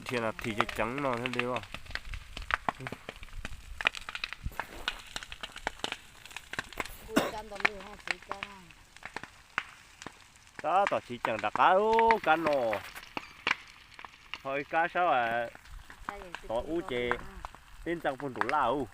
Dhia no thim ceev ceev no thiaj li os. Tab tom chiv ceem rov qab ub kab no. Ho ib kab sab tod ub ces teb ntxeev puag nraum laj ub.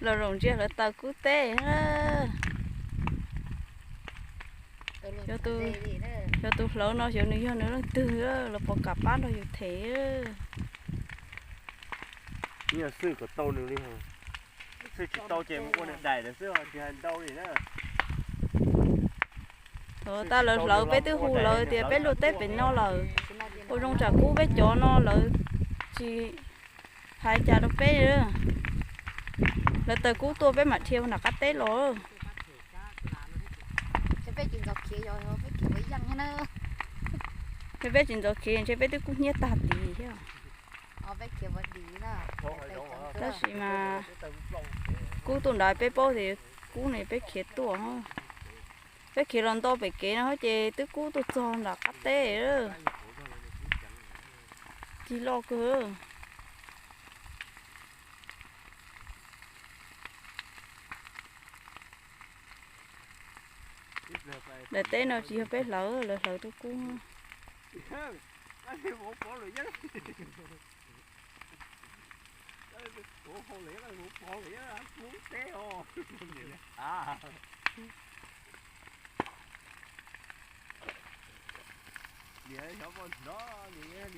Los zaum ntsia lawv taws kub teb. Xyov tus hlawv no xyov nws yog nws leej twg, los puas kam pab nrog yus them. Yog xwb kom tau nws li, xwb tsis tau ces mus ua nws daim lawm xwb tsis hais ntau li na. Thaum tas lawv hlawv peb twb hu lawv tias peb luaj teb pem no lawm, ua zoo tsam kub peb cov no lawv tsis hais cas rau peb. Lawv taws kub tuaj peb mam dhia nram qab teb los. Yog peb tsis ntxov khiav ntshe peb twb kub hnyiab tag tid thiab. Tab sis mas kub tuaj nrad peb paub tias kub ne peb khiav tuaj. Peb khiav los nto pem kev no ces twb kub tuaj txog nram qab teb. Cig loj kawg. Daim teb no tsis yog peb hlawv, lawv hlawv tuaj kub.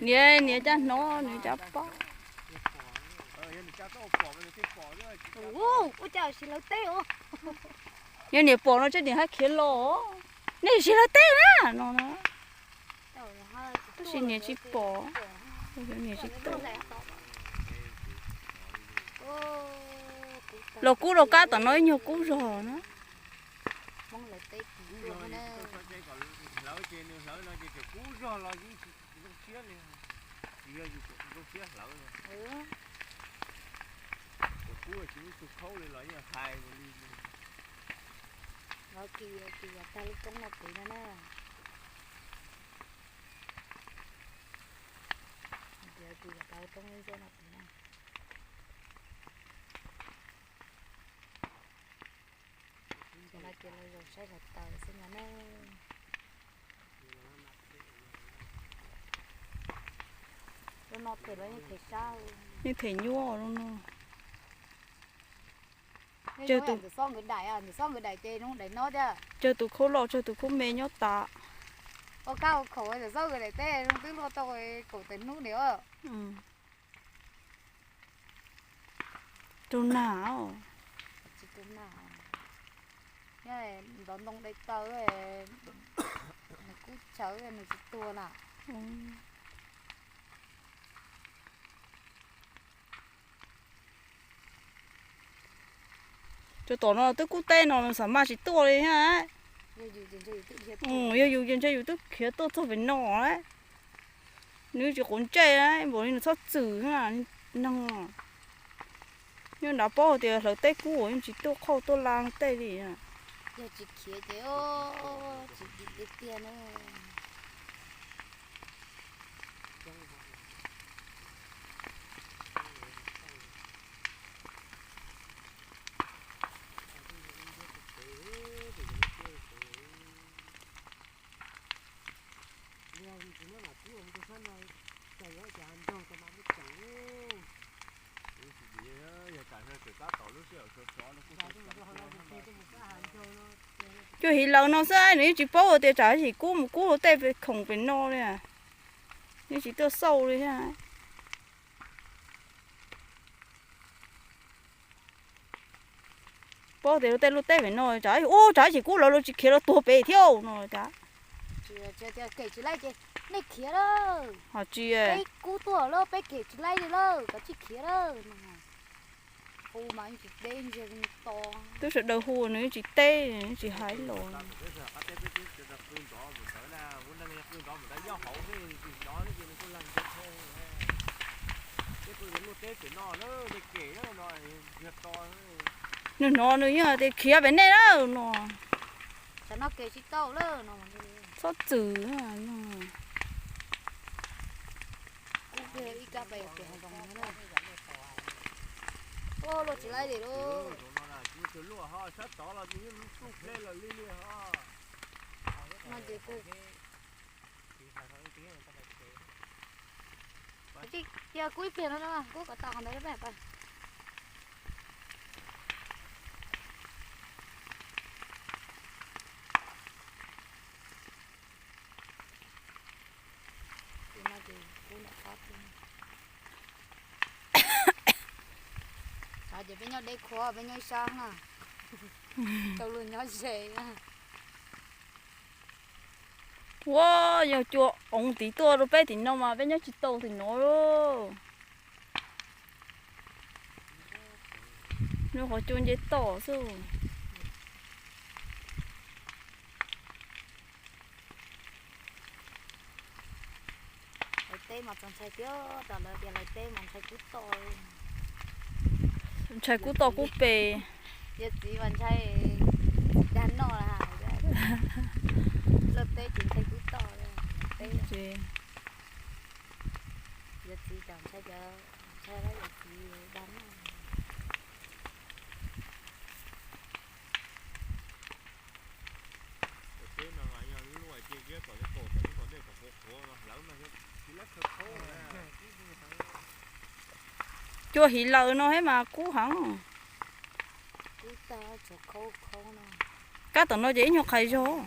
Niam, niam caj hnov, niam caj pom. Yog niam pom no thiaj niam haj khiav los. Nej sim hlawv teb na no. Tab sis niam tsis pom, niam tsis tuaj. Los kub rau kab tom no ib nyuag kub zog na. Yeej them nyuaj no. Tsawg tus khaub loj tsawg tus khaub me nyob tas. Rau nag. Ntov ntoo dai taw, nws kub chaw nws tsis tuag na. Cov tom no twb kub teb no xav mas tsis tuaj li thiab. Yog yus ces ntshe yus twb khiav tuaj txog pem no lawm. Nws tsis quav ntsej npaum li nws txhob txwm neeg. Nyob nrad paub tias hlawv teb kub yeej tsis tuaj qhauj tuaj la tej li. Yog tsis khiav ces tsis dim tiag tiag na. Cuag hiv lawv no xwb nws yeej tsis paub tias tsam yim kub mus kub hauv tej khoom pem no li. Yeej tsis tuaj xauj li thiab. Paub tias luag tej luaj teb pem no cas ub, tsam ib chim kub lawv luag tsis khiav los tuag pem thiab no cas. Tsis tias kem tsis laij ces nej khiav lawm. Ho tsis, peb kub tuaj lawm, peb kem tsis laij li lawm, koj tsis khiav lawm no. Hu mas yeej tsis teb, ntsiag to. Twb sawv daws hu nws yeej tsis teb, tsis hais los. Nws hnov nws yeej hais tias khiav pem nej lawm no. Txhob txwm. Cia kuv ib pliag no, kuv kom tau qhov ntawd peb. Xav ces peb nyob deb qhuav, peb nyob ib sab na, tau luag nyob ze. Ua, yog cua oov tid tuaj rau peb tim no mas peb nyob tsis tau tim no lauj. Nws qhov cua nce toj xwb. Lawv teb mas txaus ntshai tiag, tas lawv tias lawv teb mas ntshai kub toj. Ntshai kub toj kub pes. Yawg txiv mas ntshai dag noj. Lawv teb ces ntshai kub toj. Yawg txiv cas ntshai, ntshai yawg txiv dag noj. Cua hiv laws no thiab mas kub heev. Kab tom no ces ib nyuag qhais zog.